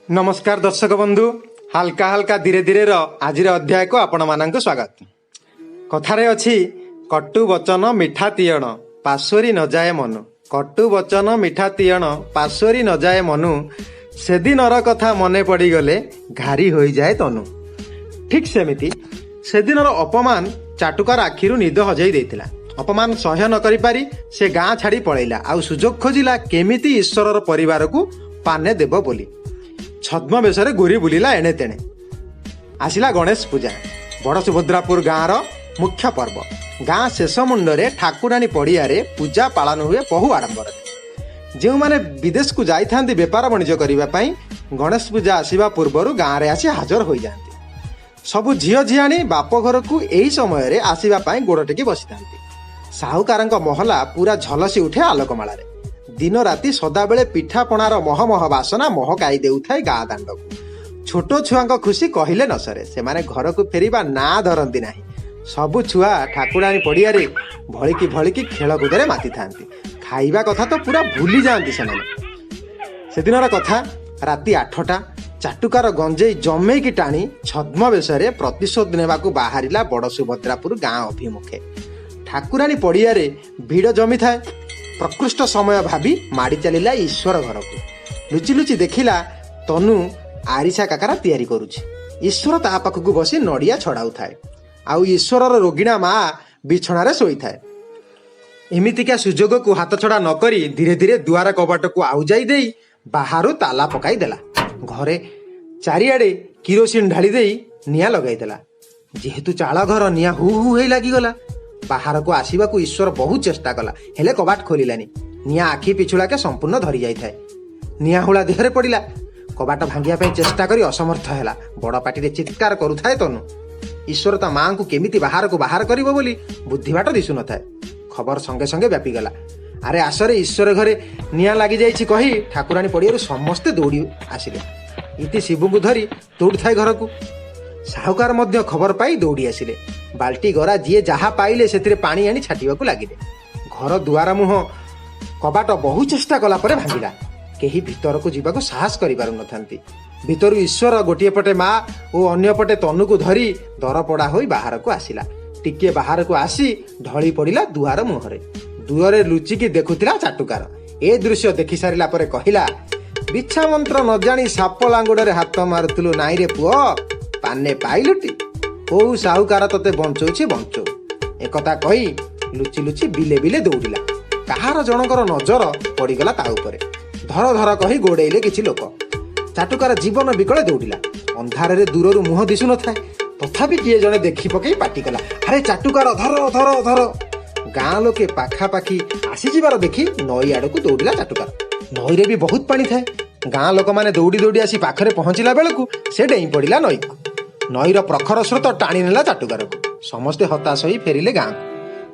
ନମସ୍କାର ଦର୍ଶକ ବନ୍ଧୁ, ହାଲକା ହାଲକା ଧୀରେ ଧୀରେର ଆଜିର ଅଧ୍ୟାୟକୁ ଆପଣମାନଙ୍କୁ ସ୍ୱାଗତ। କଥାରେ ଅଛି, କଟୁ ବଚନ ମିଠା ତିଅଣ ପାଶୋରି ନଯାଏ ମନୁ। କଟୁ ବଚନ ମିଠା ତିଅଣ ପାଶୋରି ନଯାଏ ମନୁ, ସେଦିନର କଥା ମନେ ପଡ଼ିଗଲେ ଘାରି ହୋଇଯାଏ ତନୁ। ଠିକ୍ ସେମିତି ସେଦିନର ଅପମାନ ଚାଟୁକାର ଆଖିରୁ ନିଦ ହଜେଇ ଦେଇଥିଲା। ଅପମାନ ସହ୍ୟ ନ କରିପାରି ସେ ଗାଁ ଛାଡ଼ି ପଳେଇଲା ଆଉ ସୁଯୋଗ ଖୋଜିଲା କେମିତି ଈଶ୍ୱରର ପରିବାରକୁ ପାନେ ଦେବ ବୋଲି। ଛଦ୍ମବେଶରେ ଘୁରି ବୁଲିଲା ଏଣେ ତେଣେ। ଆସିଲା ଗଣେଶ ପୂଜା, ବଡ଼ ସୁଭଦ୍ରାପୁର ଗାଁର ମୁଖ୍ୟ ପର୍ବ। ଗାଁ ଶେଷ ମୁଣ୍ଡରେ ଠାକୁରାଣୀ ପଡ଼ିଆରେ ପୂଜା ପାଳନ ହୁଏ ବହୁ ଆଡ଼ମ୍ବରରେ। ଯେଉଁମାନେ ବିଦେଶକୁ ଯାଇଥାନ୍ତି ବେପାର ବାଣିଜ୍ୟ କରିବା ପାଇଁ, ଗଣେଶ ପୂଜା ଆସିବା ପୂର୍ବରୁ ଗାଁରେ ଆସି ହାଜର ହୋଇଯାଆନ୍ତି। ସବୁ ଝିଅ ଝିଆଣୀ ବାପ ଘରକୁ ଏହି ସମୟରେ ଆସିବା ପାଇଁ ଗୋଡ଼ ଟେକି ବସିଥାନ୍ତି। ସାହୁକାରଙ୍କ ମହଲା ପୁରା ଝଲସି ଉଠେ ଆଲୋକମାଳାରେ। ଦିନ ରାତି ସଦାବେଳେ ପିଠାପଣାର ମହମହ ବାସନା ମହକାଇ ଦେଉଥାଏ ଗାଁ ଦାଣ୍ଡକୁ। ଛୋଟ ଛୁଆଙ୍କ ଖୁସି କହିଲେ ନ ସରେ। ସେମାନେ ଘରକୁ ଫେରିବା ନାଁ ଧରନ୍ତି ନାହିଁ। ସବୁ ଛୁଆ ଠାକୁରାଣୀ ପଡ଼ିଆରେ ଭଳିକି ଭଳିକି ଖେଳକୁଦରେ ମାତିଥାନ୍ତି। ଖାଇବା କଥା ତ ପୁରା ଭୁଲି ଯାଆନ୍ତି ସେମାନେ। ସେଦିନର କଥା, ରାତି 8ଟା। ଚାଟୁକାର ଗଞ୍ଜେଇ ଜମେଇକି ଟାଣି ଛଦ୍ମବେଶରେ ପ୍ରତିଶୋଧ ନେବାକୁ ବାହାରିଲା ବଡ଼ ସୁଭଦ୍ରାପୁର ଗାଁ ଅଭିମୁଖେ। ଠାକୁରାଣୀ ପଡ଼ିଆରେ ଭିଡ଼ ଜମିଥାଏ। ପ୍ରକୃଷ୍ଟ ସମୟ ଭାବି ମାଡ଼ି ଚାଲିଲା ଈଶ୍ୱର ଘରକୁ। ଲୁଚି ଲୁଚି ଦେଖିଲା ତନୁ ଆରିସା କାକରା ତିଆରି କରୁଛି। ଈଶ୍ୱର ତା ପାଖକୁ ବସି ନଡ଼ିଆ ଛଡ଼ାଉଥାଏ ଆଉ ଈଶ୍ୱରର ରୋଗିଣା ମା ବିଛଣାରେ ଶୋଇଥାଏ। ଏମିତିକା ସୁଯୋଗକୁ ହାତଛଡ଼ା ନ କରି ଧୀରେ ଧୀରେ ଦୁଆର କବାଟକୁ ଆଉଜାଇ ଦେଇ ବାହାରୁ ତାଲା ପକାଇ ଦେଲା। ଘରେ ଚାରିଆଡ଼େ କିରୋସିନ ଢାଳି ଦେଇ ନିଆଁ ଲଗାଇଦେଲା। ଯେହେତୁ ଚାଳ ଘର, ନିଆଁ ହୁ ହୁ ହେଇ ଲାଗିଗଲା। ବାହାରକୁ ଆସିବାକୁ ଈଶ୍ୱର ବହୁତ ଚେଷ୍ଟା କଲା, ହେଲେ କବାଟ ଖୋଲିଲାନି। ନିଆଁ ଆଖି ପିଛୁଳାକେ ସମ୍ପୂର୍ଣ୍ଣ ଧରି ଯାଇଥାଏ। ନିଆଁ ହୁଳା ଦେହରେ ପଡ଼ିଲା। କବାଟ ଭାଙ୍ଗିବା ପାଇଁ ଚେଷ୍ଟା କରି ଅସମର୍ଥ ହେଲା। ବଡ଼ ପାଟିରେ ଚିତ୍କାର କରୁଥାଏ ତନୁ। ଈଶ୍ୱର ତା ମାଆଙ୍କୁ କେମିତି ବାହାରକୁ ବାହାର କରିବ ବୋଲି ବୁଦ୍ଧିବାଟ ଦିଶୁନଥାଏ। ଖବର ସଙ୍ଗେ ସଙ୍ଗେ ବ୍ୟାପିଗଲା। ଆରେ ଆସରେ, ଈଶ୍ୱର ଘରେ ନିଆଁ ଲାଗିଯାଇଛି କହି ଠାକୁରାଣୀ ପଡ଼ିଆରୁ ସମସ୍ତେ ଦୌଡ଼ି ଆସିଲେ। ଇତି ଶିବୁଙ୍କୁ ଧରି ଦୌଡ଼ୁଥାଏ ଘରକୁ। ସାହୁକାର ମଧ୍ୟ ଖବର ପାଇ ଦୌଡ଼ି ଆସିଲେ। ବାଲ୍ଟି ଗରା ଯିଏ ଯାହା ପାଇଲେ ସେଥିରେ ପାଣି ଆଣି ଛାଟିବାକୁ ଲାଗିଲେ। ଘର ଦୁଆର ମୁହଁ କବାଟ ବହୁ ଚେଷ୍ଟା କଲା ପରେ ଭାଙ୍ଗିଲା। କେହି ଭିତରକୁ ଯିବାକୁ ସାହସ କରିପାରୁନଥାନ୍ତି। ଭିତରୁ ଈଶ୍ୱର ଗୋଟିଏ ପଟେ ମା ଓ ଅନ୍ୟ ପଟେ ତନୁକୁ ଧରି ଦରପଡ଼ା ହୋଇ ବାହାରକୁ ଆସିଲା। ଟିକିଏ ବାହାରକୁ ଆସି ଢଳି ପଡ଼ିଲା ଦୁଆର ମୁହଁରେ। ଦୂରରେ ଲୁଚିକି ଦେଖୁଥିଲା ଚାଟୁକାର। ଏ ଦୃଶ୍ୟ ଦେଖି ସାରିଲା ପରେ କହିଲା, ବିଛା ମନ୍ତ୍ର ନ ଜାଣି ସାପ ଲାଙ୍ଗୁଡ଼ରେ ହାତ ମାରୁଥିଲୁ ନାଇଁରେ ପୁଅ, ପାନେ ପାଇଲୁଟି? କୋଉ ସାହୁକାର ତତେ ବଞ୍ଚଉଛି ବଞ୍ଚଉ। ଏକଥା କହି ଲୁଚି ଲୁଚି ବିଲେ ବିଲେ ଦୌଡ଼ିଲା। କାହାର ଜଣଙ୍କର ନଜର ପଡ଼ିଗଲା ତା ଉପରେ। ଧର ଧର କହି ଗୋଡ଼େଇଲେ କିଛି ଲୋକ। ଚାଟୁକାର ଜୀବନ ବିକଳେ ଦୌଡ଼ିଲା। ଅନ୍ଧାରରେ ଦୂରରୁ ମୁହଁ ଦିଶୁନଥାଏ। ତଥାପି କିଏ ଜଣେ ଦେଖି ପକେଇ ପାଟି କଲା, ଆରେ ଚାଟୁକାର, ଧର ଧର ଧର। ଗାଁ ଲୋକେ ପାଖାପାଖି ଆସିଯିବାର ଦେଖି ନଈ ଆଡ଼କୁ ଦୌଡ଼ିଲା ଚାଟୁକାର। ନଈରେ ବି ବହୁତ ପାଣି ଥାଏ। ଗାଁ ଲୋକମାନେ ଦୌଡ଼ି ଦୌଡ଼ି ଆସି ପାଖରେ ପହଞ୍ଚିଲା ବେଳକୁ ସେ ଡେଇଁ ପଡ଼ିଲା ନଈକୁ। ନଈର ପ୍ରଖର ସ୍ରୋତ ଟାଣି ନେଲା ଚାଟୁକାରକୁ। ସମସ୍ତେ ହତାଶ ହୋଇ ଫେରିଲେ ଗାଁକୁ।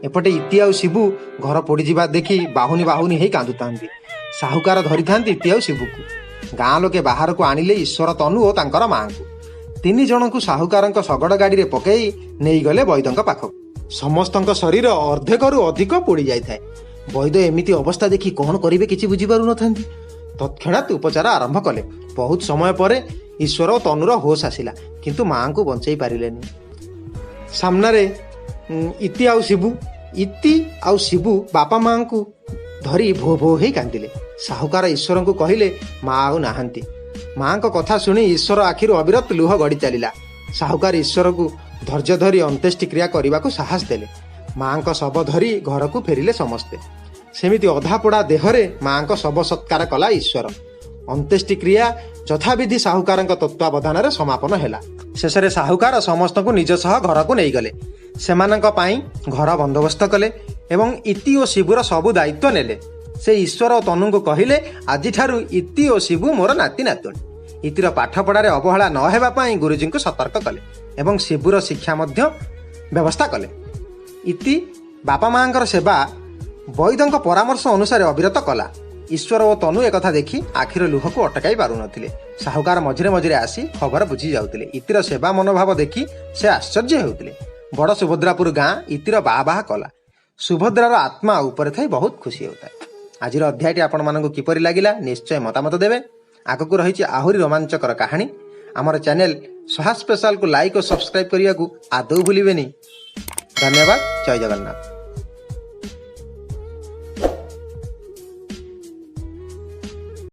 ଏପଟେ ଇତି ଆଉ ଶିବୁ ଘର ପୋଡ଼ିଯିବା ଦେଖି ବାହୁନି ବାହୁନି ହେଇ କାନ୍ଦୁଥାନ୍ତି। ସାହୁକାର ଧରିଥାନ୍ତି ଇତି ଆଉ ଶିବୁକୁ। ଗାଁ ଲୋକେ ବାହାରକୁ ଆଣିଲେ ଈଶ୍ୱର, ତନୁ ଓ ତାଙ୍କର ମାଆଙ୍କୁ। ତିନି ଜଣଙ୍କୁ ସାହୁକାରଙ୍କ ଶଗଡ଼ ଗାଡ଼ିରେ ପକେଇ ନେଇଗଲେ ବୈଦଙ୍କ ପାଖକୁ। ସମସ୍ତଙ୍କ ଶରୀର ଅର୍ଦ୍ଧେକରୁ ଅଧିକ ପୋଡ଼ି ଯାଇଥାଏ। ବୈଦ ଏମିତି ଅବସ୍ଥା ଦେଖି କ'ଣ କରିବେ କିଛି ବୁଝିପାରୁନଥାନ୍ତି। ତତ୍କ୍ଷଣାତ୍ ଉପଚାର ଆରମ୍ଭ କଲେ। ବହୁତ ସମୟ ପରେ ଈଶ୍ୱର ଓ ତନୁର ହୋଶ ଆସିଲା, କିନ୍ତୁ ମାଆଙ୍କୁ ବଞ୍ଚେଇ ପାରିଲେନି। ସାମ୍ନାରେ ଇତି ଆଉ ଶିବୁ। ଇତି ଆଉ ଶିବୁ ବାପା ମାଆଙ୍କୁ ଧରି ଭୋ ଭୋ ହେଇ କାନ୍ଦିଲେ। ସାହୁକାର ଈଶ୍ୱରଙ୍କୁ କହିଲେ, ମା ଆଉ ନାହାନ୍ତି। ମାଆଙ୍କ କଥା ଶୁଣି ଈଶ୍ୱର ଆଖିରୁ ଅବିରତ ଲୁହ ଗଡ଼ି ଚାଲିଲା। ସାହୁକାର ଈଶ୍ୱରକୁ ଧୈର୍ଯ୍ୟ ଧରି ଅନ୍ତ୍ୟେଷ୍ଟି କ୍ରିୟା କରିବାକୁ ସାହସ ଦେଲେ। ମାଆଙ୍କ ଶବ ଧରି ଘରକୁ ଫେରିଲେ ସମସ୍ତେ। ସେମିତି ଅଧାପୋଡ଼ା ଦେହରେ ମାଆଙ୍କ ଶବ ସତ୍କାର କଲା ଈଶ୍ୱର। ଅନ୍ତ୍ୟେଷ୍ଟି କ୍ରିୟା ଯଥାବିଧି ସାହୁକାରଙ୍କ ତତ୍ତ୍ୱାବଧାନରେ ସମାପନ ହେଲା। ଶେଷରେ ସାହୁକାର ସମସ୍ତଙ୍କୁ ନିଜ ସହ ଘରକୁ ନେଇଗଲେ। ସେମାନଙ୍କ ପାଇଁ ଘର ବନ୍ଦୋବସ୍ତ କଲେ ଏବଂ ଇତି ଓ ଶିବୁର ସବୁ ଦାୟିତ୍ୱ ନେଲେ। ସେ ଈଶ୍ୱର ଓ ତନୁଙ୍କୁ କହିଲେ, ଆଜିଠାରୁ ଇତି ଓ ଶିବୁ ମୋର ନାତି ନାତୁଣୀ। ଇତିର ପାଠପଢ଼ାରେ ଅବହେଳା ନ ହେବା ପାଇଁ ଗୁରୁଜୀଙ୍କୁ ସତର୍କ କଲେ ଏବଂ ଶିବୁର ଶିକ୍ଷା ମଧ୍ୟ ବ୍ୟବସ୍ଥା କଲେ। ଇତି ବାପା ମାଆଙ୍କର ସେବା ବୈଦଙ୍କ ପରାମର୍ଶ ଅନୁସାରେ ଅବିରତ କଲା। ଈଶ୍ୱର ଓ ତନୁ ଏକଥା ଦେଖି ଆଖିର ଲୁହକୁ ଅଟକାଇ ପାରୁନଥିଲେ। ସାହୁକାର ମଝିରେ ମଝିରେ ଆସି ଖବର ବୁଝି ଯାଉଥିଲେ। ଇତିର ସେବା ମନୋଭାବ ଦେଖି ସେ ଆଶ୍ଚର୍ଯ୍ୟ ହେଉଥିଲେ। ବଡ଼ ସୁଭଦ୍ରାପୁର ଗାଁ ଇତିର ବାହା ବାହା କଲା। ସୁଭଦ୍ରାର ଆତ୍ମା ଉପରେ ଥାଇ ବହୁତ ଖୁସି ହେଉଥାଏ। ଆଜିର ଅଧ୍ୟାୟଟି ଆପଣମାନଙ୍କୁ କିପରି ଲାଗିଲା ନିଶ୍ଚୟ ମତାମତ ଦେବେ। ଆଗକୁ ରହିଛି ଆହୁରି ରୋମାଞ୍ଚକର କାହାଣୀ। ଆମର ଚ୍ୟାନେଲ ସହା ସ୍ପେଶାଲକୁ ଲାଇକ୍ ଓ ସବସ୍କ୍ରାଇବ୍ କରିବାକୁ ଆଦୌ ଭୁଲିବେନି। ଧନ୍ୟବାଦ। ଜୟ ଜଗନ୍ନାଥ।